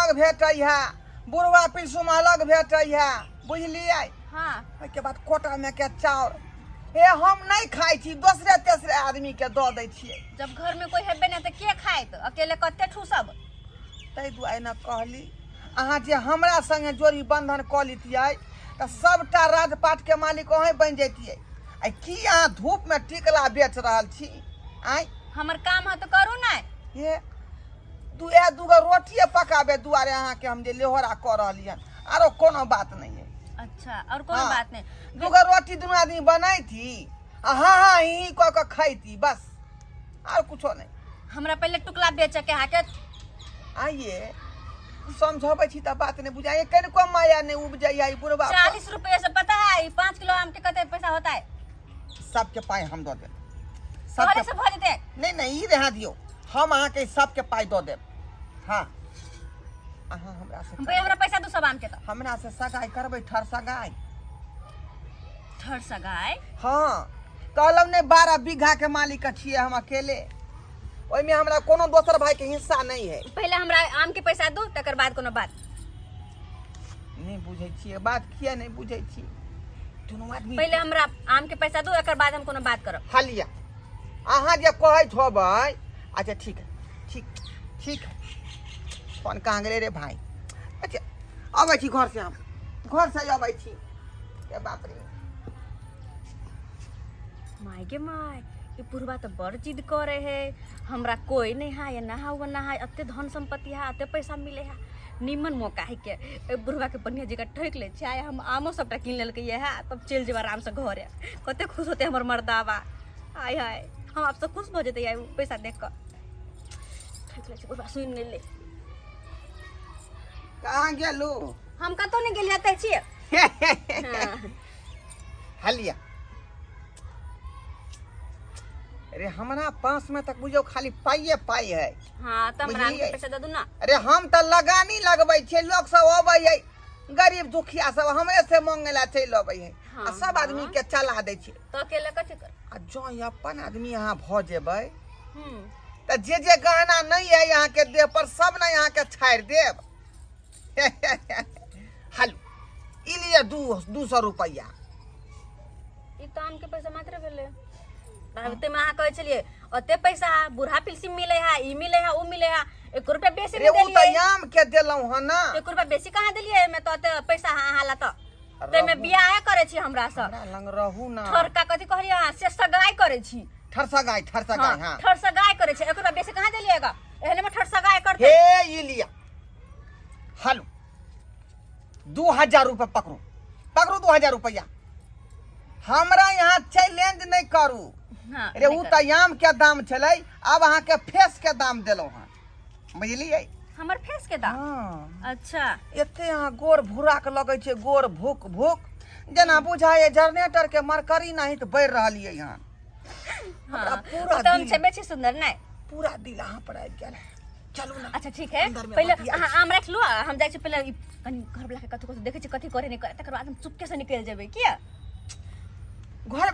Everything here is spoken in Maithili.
अलग भेटै है, बुढ़वा पिलसुम अलग भेटै है, बुझलियै? हाँ। ओहिके बाद कोटामे के चाउर हे हम नहि खाइ छी, दोसरे तेसरे आदमीके दऽ दै छियै। जब घर में कोई हेबे नहीं तो के खाइत? अकेले कते ठूसब? ताहि दुआरे ने कहली, अहाँ जे हमरा संगे जोड़ी बंधन कऽ लितियै तऽ सबटा राजपाटके मालिक अहेँ बनि जैतियै। आ की अहाँ धूपमे टिकला बेच रहल छी? आँय? हमर काम है तो करू ना। हे दू ए दूगो रोटिए पकाबे दुआरे अहाँके हम जे लेहोरा कऽ रहली हन, आरो कोनो बात नहीं है। अच्छा, और कोनो हाँ। बात नहीं? दूगो रोटी दुनू आदमी बनैती आ हाँ हाँ ही ही कऽ कऽ खैती, बस, आर कुछो नहीं। हमरा पहले टुकला बेचे के हाके। आइए समझबै छी तऽ बात नहि बुझाइए, कनिको माया नहि उपजैए ई बुढ़बा पर। 40 रुपये से पता है ई 5 किलो आम के कते पैसा होता है? सबके पाइ हम दऽ देब। तोहरे सबके से भऽ जेतै? नहि नहि, ई रहए दियौ, हम अहाँके सबके पाइ दऽ देब। हाँ, अहाँ हमरा से पहिले हमरा पैसा दू सब आम के। तऽ हमरा से सगाइ करबै? ठर सगाइ। ठर सगाइ? हाँ, कहलहुँ ने 12 बीघा के मालिक छियै हम अकेले, ओहिमे हमरा कोनो दोसर भाई के हिस्सा नहीं है। पहिले हमरा आम के पैसा दू, तकर बाद कोनो बात। नहीं बुझै छियै बात, किया नहीं बुझै छियै दुनू आदमी? पहिले हमरा आम के पैसा दू, एकर बाद हम कोनो बात करब। हालिया अहाँ जे कहैत होबै। अच्छा ठीक है, ठीक ठीक है। फोन कहाँ गेलै रे भाई? अच्छा, अबै छी घर से, हम घर से अबै छी। ए बाप रे। My गे my, ई बुढ़वा तऽ बड़ जिद करे है। हमरा कोई नहीं है, एना है ओना है, एते धन संपत्ति है, एते पैसा मिले है। निमन मौका है के ए बुढ़वा के बढ़िया जगह ठोक ले छै। हम आमो सबटा कीन लेलकै है, तब चलि जेबै आराम से घरे। कते खुश होते हमर मर्दाबा। आय हाय, हम आपसे खुश भऽ जेतै आइ पैसा देख कऽ। ठोक ले छै बुढ़वा, सुनि नहि ले। कहाँ गेलू? हम कतौ नहि गेलियै, एतै छियै। हाँ। हलिया अरे, हमरा पास में तक बुझो खाली पाइये पाइ है। हाँ, तऽ हमरा आमके बुझलियै? पैसा दऽ दू ना। अरे हम तऽ लगानी लगबै छियै, लोक सब अबै है, गरीब दुखिया सब हमरे से मांगे ला चलि अबै है आ सब आदमी के चला दै छियै। तऽ अकेले कथी कर? आ जँ ई अपन आदमी अहाँ भऽ जेबै तऽ जे जे गहना नहि है अहाँके देह पर, सब ने अहाँके छाड़ि देब। हालू, ई लिअ 200 रुपैआ। ई तऽ आमके पैसा मात्र भेलै। ताहिमे अहाँ कहै छलियै ओते पैसा बूढ़ा पिलसी मिलै है, ई मिलै है, ओ मिलै है, 1 रुपया बेसी रे नहि ओ तऽ देलियै। आम के देलहुँ हँ ना। 1 रुपया बेसी कहाँ देलियै एहिमे? तऽ ओते पैसा है अहाँ ला, तऽ ताहिमे बियाहे करै छी हमरा से? हमरा लंग रहू ना। ठरका कथी कहलियै अहाँ से? सगाई करै छी। ठरसा गाय, ठरसा गाय। हाँ, ठर सगाई करै छी, 1 रुपया बेसी कहाँ देलियै गा? एहने मे ठर सगाई करतै? हे, ई लिअ, हालू 2000 रुपया पकड़ू, पकड़ू 2000 रुपया। हमरा यहाँ चैलेंज नहीं करू। हाँ, अरे नहि ओ करब। तऽ आम के दाम छलै, आब अहाँके फेस के दाम देलहुँ हँ, बुझलियै? हमर फेस के दाम? हाँ। अच्छा। एते अहाँ गोर भूरा के लगै छै, गोर भूक भूक जेना बुझाइए जनरेटर के मरकरी नहीं तऽ बढ़ि रहलियै हन। हाँ, पूरा तऽ हम दिल- छेबे छी सुंदर नहि? पूरा दिल अहाँ पर आबि गेल है। चलू ना। अच्छा ठीक है। अंदर में पहिले बतियाइ अहाँ आम राखि लू आ हम जाइ छी पहिले ई कनि घर वाला के कथी कथी देखै छी, कथी करे नहि करे, तकर बाद हम चुपके से निकलि जेबै। किया? घर